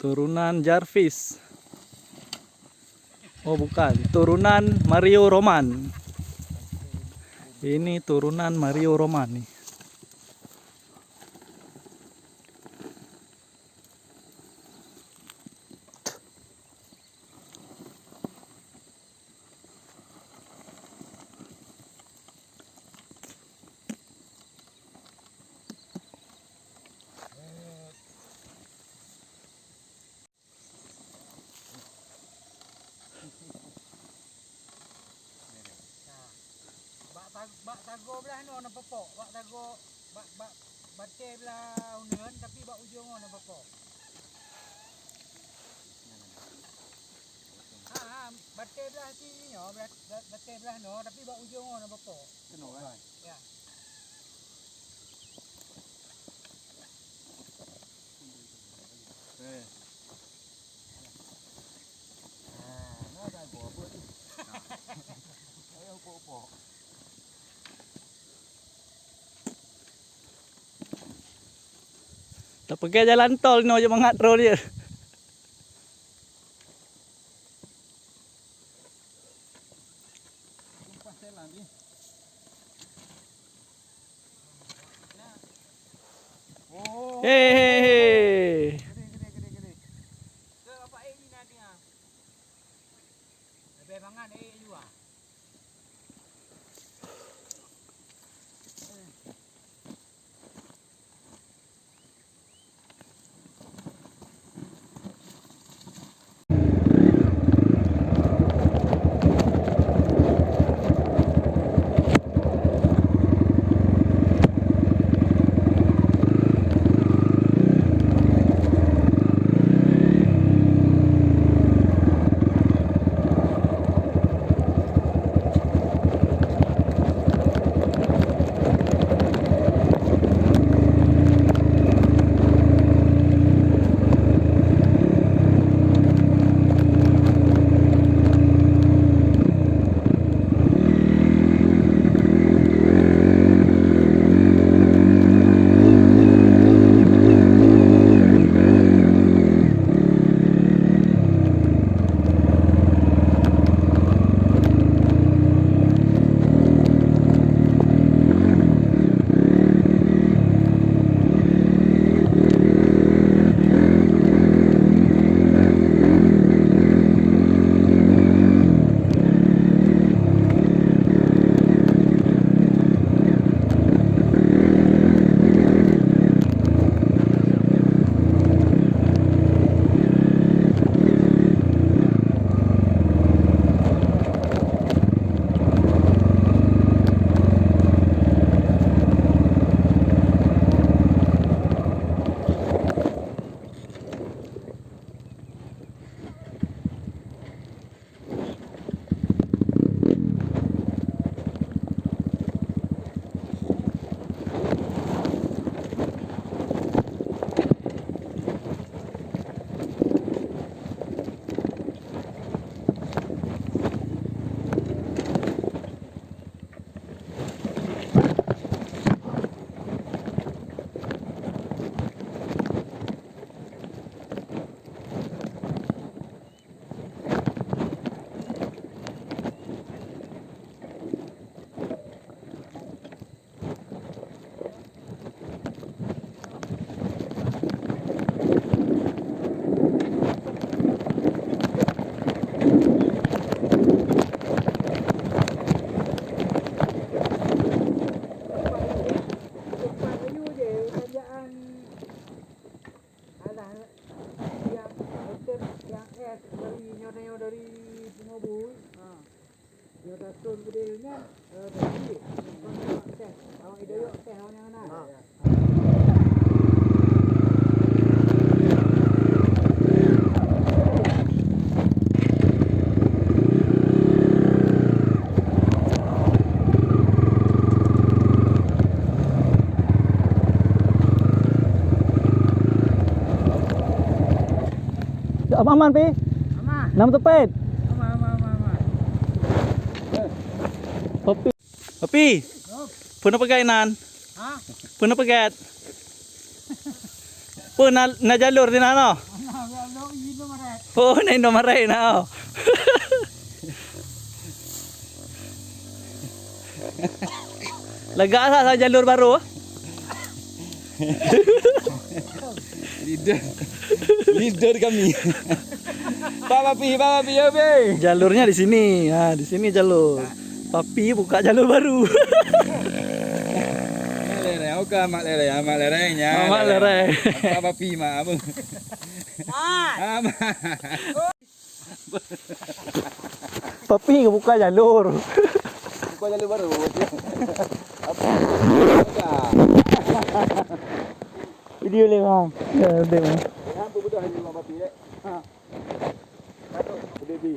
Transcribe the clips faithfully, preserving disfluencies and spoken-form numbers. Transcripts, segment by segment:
Turunan Jarvis. Oh, bukan, turunan Mario Roman. Ini turunan Mario Roman nih. Bak tag-, bak tagoe blah noe na peupok, bak tagoe, bak, bak batée blah uneuen, tapi bak ujong noe na peupok. Ha, ha, batée blah si nyoe, blah, blah, batée blah noe, tapi bak ujong noe na peupok. Keunoe kan? Ya. Eh. Ah, na ka go apa tu? Ayo, upok-upok. Tapeugah jalan tol nyoe je mangat rot je. Tumpah jalan ni. Oh. Hehehe. Gede, gede, gede, gede. Ke apa ini nanti ah? Lebih mangan eh jua. Alah, yang hotel, yang es dari nyoe, nyoe dari Pungo Bui. Ha. Nyoe tasun gede nyan, eh, dari. Kon awak teh, awak idayok teh awak nyang na. Ha. Aman, Pi? Aman. Nama teupet? Aman, aman, aman, aman. Papi. Papi. Peue na peugét nan? Ha? Peue na peugét? Peue na, na jalur sinan, noh? Na jalur. Oh, na Indomaret na. Lega sa, sa jalur baru. Leader. Leader kami. Pak Papi, Pak Papi, ya, Be. Jalurnya di sini. Ha, di sini jalur. Papi buka jalur baru. Mak Lereng, oke, Mak Lereng, Mak Lereng, ya. Mak Lereng. Pak Papi, Mak, apa? Mak. Ah, Mak. Papi buka jalur. Buka jalur baru. Apa? Video le, Bang. Ya, deh, Bang. Hang peubeudôh ni, Bang Papi, dek. Ha. Udah bi.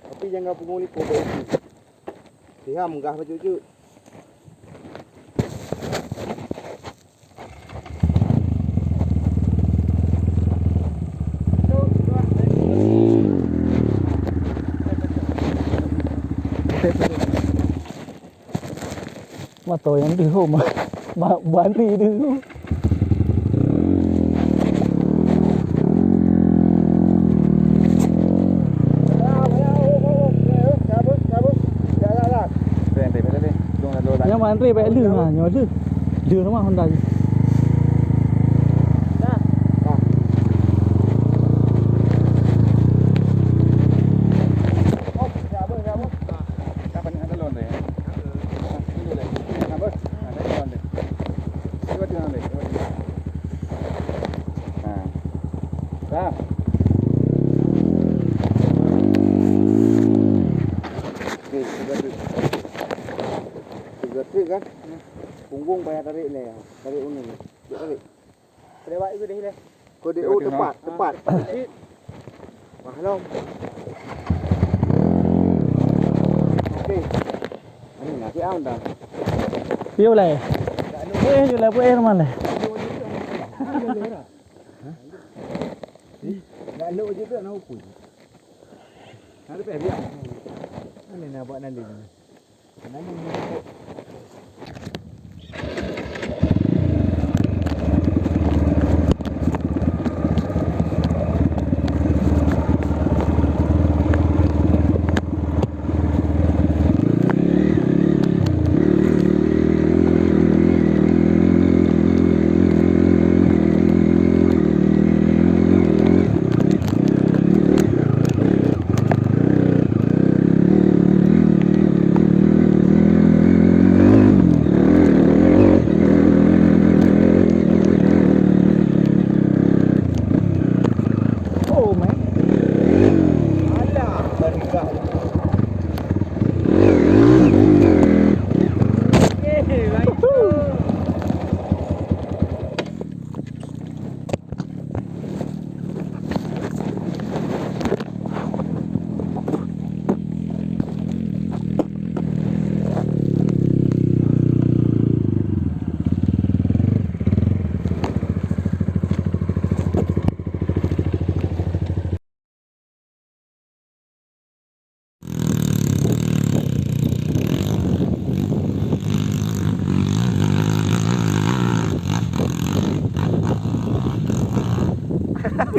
Tapi jangan pungo liko, Bang. Siham gah bacut-cut. Mata yang deuh, oh, ma-, ma-, bani deuh. Nyang antre bèk lheueh, ha, nyoe lheueh. Lheueh rumoh Honda jih. Okey, tiga trip. Tiga trip kan? Punggung payah tarik ni. Tarik uni. Tarik. Lewat itu deh, leh. Kode, oh, tepat, tepat. Wah, long. Okey. Ini nanti am dah. Piye ulai? Eh, ulai buat air mana? Nak lok je tu, nak ukur. Nak lepas biar. Mana nak buat nalin? Oh, man. Alah, bergah.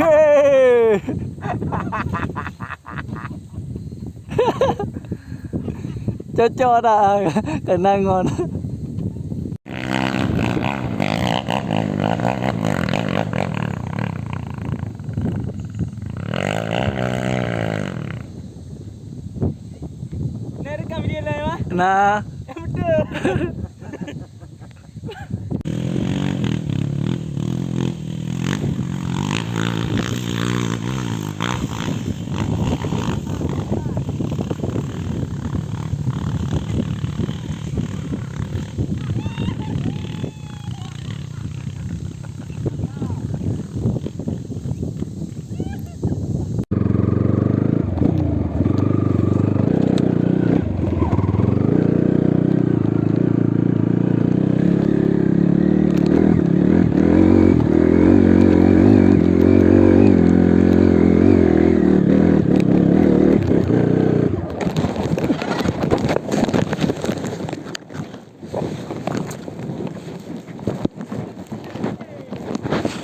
Yeay. Cocok dah kena ngon. Nak rekam video lain, Wak? Nah. Betul.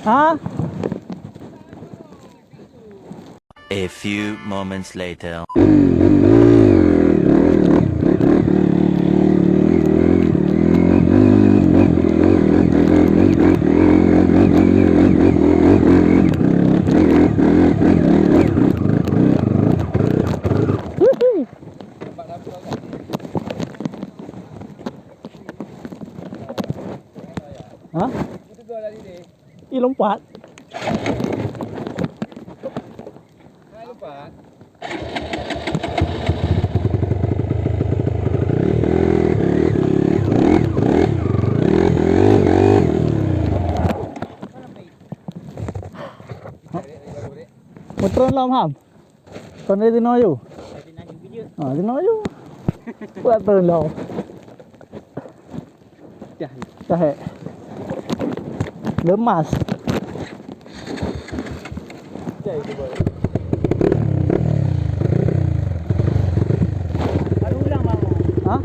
Ha? A few moments later. Ha? Ih, lompat. Meutron lom, Ham. Kon dari sinoe aju. Ha, sinoe aju. Buat tu lo. Dah. Dah, eh. Lemas. Ha?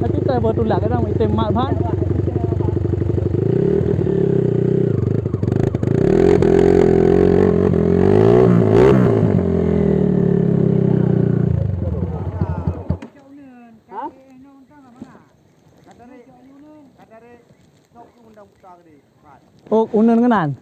Nanti saya buat tulak kadang item mat ban. Oh, uneun keunan.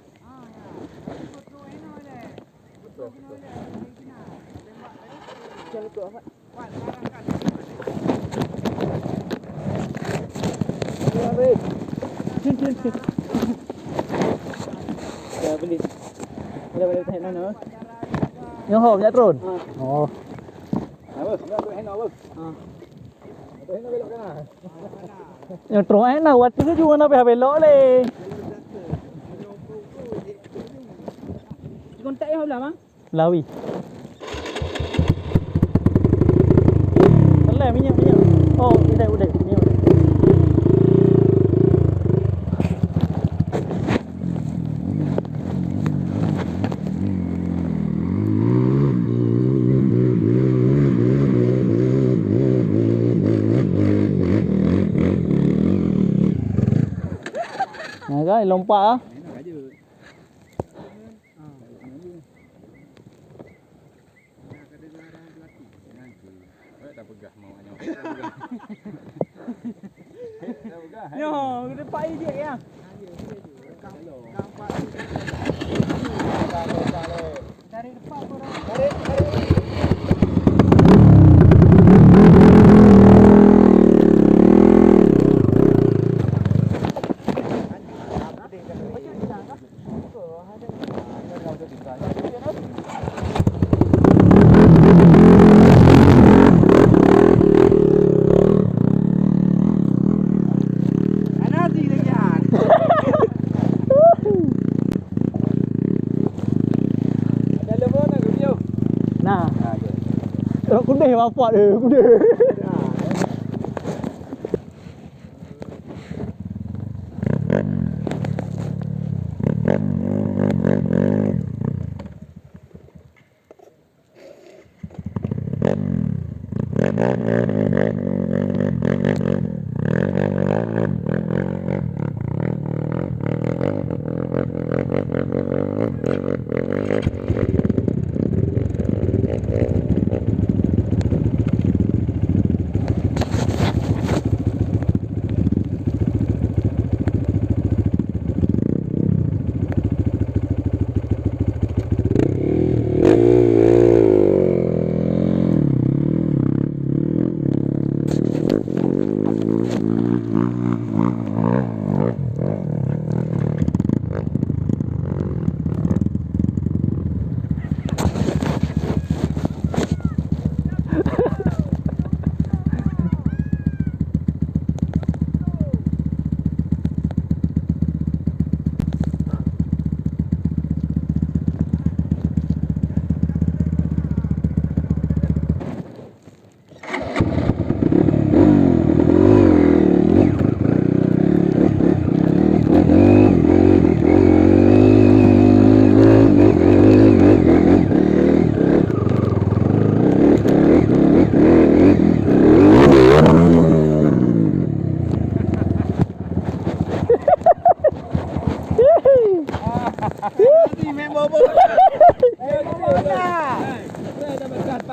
Ya, beli. Boleh, boleh, tahan mana? Nyoe ho, minyak turun? Ha. Oh. Apa? Apa? Apa? Ha. Apa? Apa? Belok kanan. Nyoe trok eh, na wat tu ju na payah belok lé. Kontak eh, belah, bang? Lawi. Teulah minyak, minyak. Oh, udah, udah, minyak udah. Nah, kan, lompat ah. Nyoe, geudepak ijek ya. Nah. Rot kudeh mapot, eh, kudeh.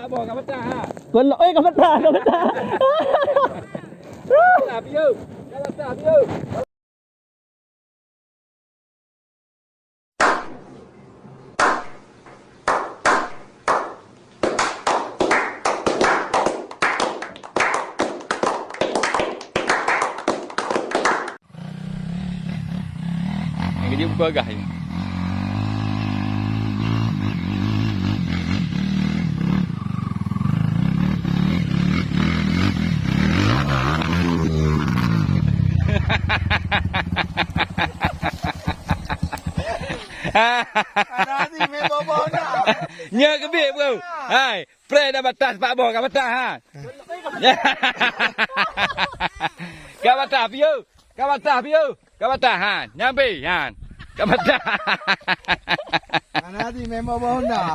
Boh, ka patah, ha? Golok, eh, ka patah, ka patah. Ka patah, pieu. Ka patah, pieu. Nyang keujeuet peugah nyoe. Nyoe keubiet, bro. Hai, preh dah patah, sipak boh ka patah, ha. Ka patah, pieu. Ka patah, pieu. Ka patah, han. Nyampe, han. Ka patah. Hana di memang boh Honda.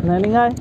Nah, ni, ngai.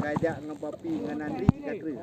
Kajak ngon papi ngon Andri cakra.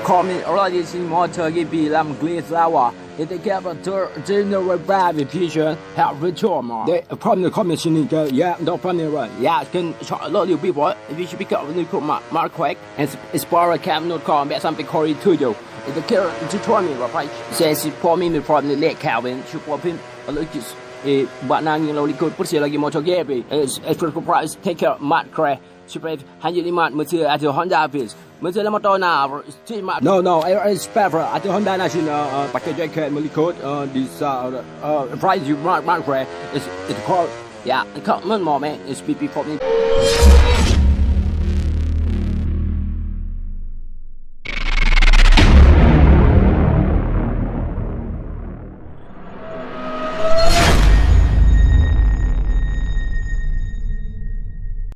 Call me early this morning to give me lam glass flower. It get a turn general vibe vision. Have a trauma. They from the commission, yeah, don't funny right. Yeah, can shot a lot of people. If you should pick up the cook mark, mark quick. And explore camp not call back something Corey to you. If the care to try me, right? Says for me from the late Calvin, should pop him. A lot of just, eh, but now you know, good pussy like you motor gap. It's extra price, take care, mark crack. Sipréh hanjeuet jimat, meusé ateueh Honda habéh. Meusé lam moto na, jimat. No, no, eh, eh, spare for ateueh Honda na cit, uh, uh, pakai jaket meulikot, uh, di sa, uh, uh, price you mark, mark for it. It's, it's called, yeah, it's called, man, more, man. It's P P for me.